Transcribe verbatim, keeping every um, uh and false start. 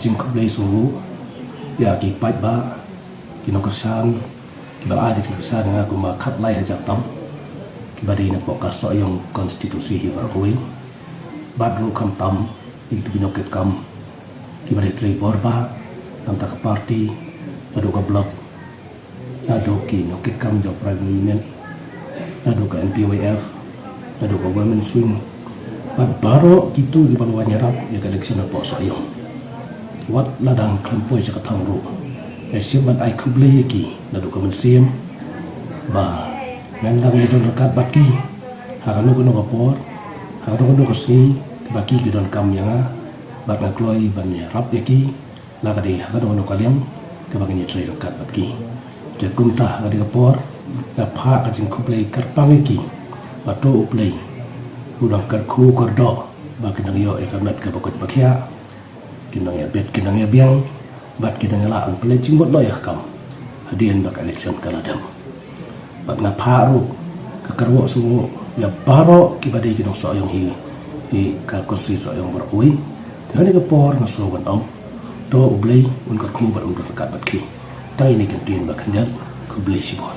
Jingkhublei sngewbha ïa ki paidbah, ki nongkyrshan, kiba la ai ka jingkyrshan ïa nga kumba khatlai hajar tam, kiba dei napoh ka Sohiong constituency hi baroh kawei. Bad ruh khamtam ïa kito ki nongkitkam kiba dei trei bor ba na ka bynta ka party, naduh ka block, naduh ki nongkitkam jong Primary Unit, naduh ka M P Y F, naduh ka Women's Wing, bad baroh kito kiba la wan ïarap ïa ka election hapoh Sohiong. Wat la dang khlem poi sha ka thong ruh, nga shim ban ai khublei ïa ki naduh ka mynsiem ba ngan dang ïadon ryngkat bad ki ha kano kano ka por, ha kano kano ka sngi ba ki ki donkam ïa nga, bad nga kloi ban ïarap ïa ki la ka dei ha kano kano ka liang kaba ngin ïatrei ryngkat bad ki. Te kumta ha kane ka por nga phah ka jingkhublei kyrpang ïa ki ba to U Blei u dang kyrkhu kyrdoh ba kin dang ïoh ïa ka met kaba koit ba khiah, kin dang ïa bit, kin dang ïa biang, bad kin dang ïa lah ban pynleit jingmut noh ïa ka kam hadien ba ka election ka la dep. Bad nga phah ruh ka kyrwoh sngewbha ïa baroh kiba dei ki nong Sohiong hi, hi ka constituency Sohiong baroh kawei. Te ha kane ka por nga sngew ban ong, to U Blei un kyrkhu bad un don ryngkat bad ki. Tang ine ki ktien ba khyndiat, khublei shibun.